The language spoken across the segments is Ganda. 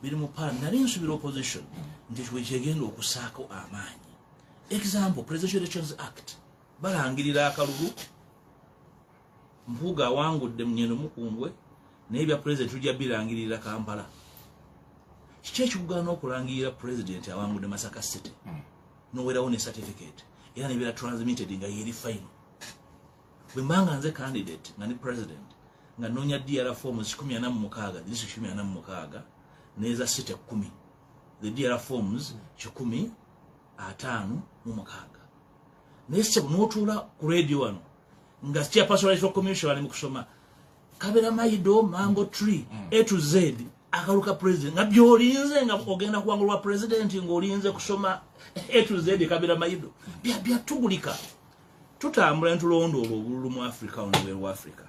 Biri mu parliament. Nali nsubira opposition nti ekyo kyegenda okusaako amaanyi. Example, Presidential Elections Act, balangirira akalulu, Mpuuga awangudde Munyendo Mukungwe, naye ebya president tujja birangirira Kampala. Kiki ekikugaana okulangirira president awangudde Masaka City, nowerawo ne certificate, era nebeera transmitted nga yeri final? Bwe mbanga nze candidate nga ni president, nga noonya DR forms 146, district 146 neza city 10, the DR forms 156, naye sebo n'otuula ku radio wano nga chairperson wa Electoral Commission ali mu kusoma Kaberamaido, Mango Tree, A to Z, akaluka president, nga byolinze nga ogenda kuwangulwa president, ng'olinze kusoma A to Z Kaberamaido, byatugulika. Tutambula netulondoola obululu mu Africa, wano bweru wa Africa.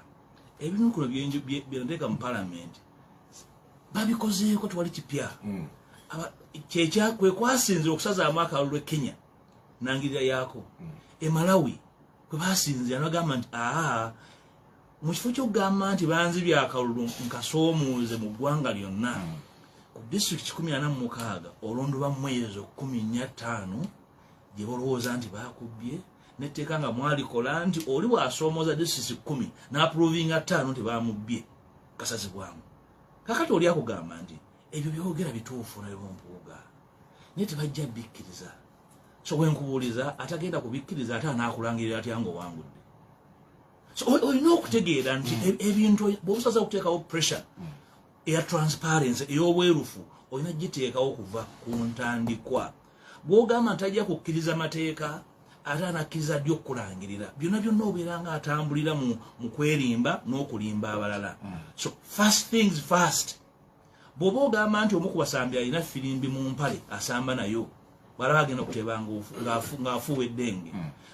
Ebimu kuno byenateeka mu parliament babikozeeko, tewali kipya. Kwe kwasinzira okusazaamu akalulu e Kenya, nangirira yaako e Malawi kwe basinzira nabagamba nti aa, mu kifo ky'okugamba nti banzibye akalulu nkasoomuuze mu ggwanga lyonna, ku disitulikiti 146 olondoba mwezo 15 gye balowooza nti bakubbye, netteeka nga mwalikola nti oli bw'asoomooza disitulikiti 10 n'aprovinga ttaano nti bamubbye, kasazibwamu. Kakati oli akugamba nti ebyo byogera bituufu, naye Mpuuga, naye tebajja bikkiriza. So bwenkubuuliza, atagenda kubikkiriza ate anaakulangirira atya ngaowangudde? So olina okutegeera nti ebintu bw'obusaza okuteekawo pressure eya transparency, ey'obwerufu, olina giteekawo kuva ku ntandikwa. Bw'ogamba nti ajja kukkiriza mateeka, ate anakkiriza ddi okukulangirira? Byonna byonna obeera nga atambulira mu kwerimba n'okulimba abalala. So first things first, bw'oba ogamba nti omu ku basambi alina firimbi mu mpale asamba nayo, bwalaba agenda okuteeba ng'afuuwa eddenge,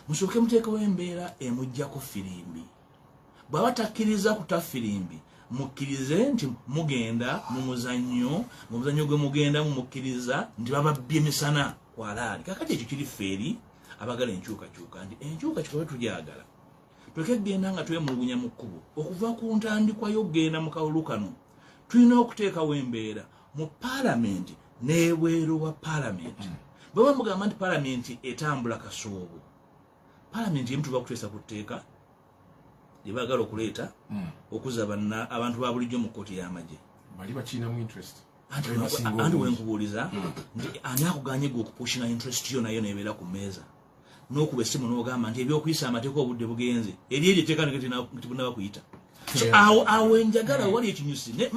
musooke muteekewo embeera emugjako firimbi. Bw'aba takkiriza kuta firimbi, mukkirize nti mugenda mu muzannyo, mu muzannyo gwe mugendamu mukkiriza nti bababbye misana kwalaali. Kakati ekyo kiri ffe eri abagala enkyukakyuka, nti enkyukakyuka bwe tugyagala, tuleke kugenda nga twemulugunya mu kkubo. Okuva ku ntandikwa y'okugenda mu kalulu kano, tulina okuteekawo embeera mu paalamenti n'ebweru wa paalamenti. Bwe bamugamba nti paalamenti etambula kasoobo, paalamenti emu tuba kuteesa ku tteeka lye baagala okuleeta okuzza banna abantu ba bulijjo mu kkooti y'amagye. Bali bakirinamu interest. Anti Bali basinga anti obungi. Wenkubuuliza nti ani akuganye gwe okupushinga interest yo, nayo nebeera ku mmeeza, n'okuba essimu n'ogamba nti ebyokuyisa amateeka obudde bugenze, eri eryo etteeka tibunaba kuyita. So awo enjagala wali ekinyusi.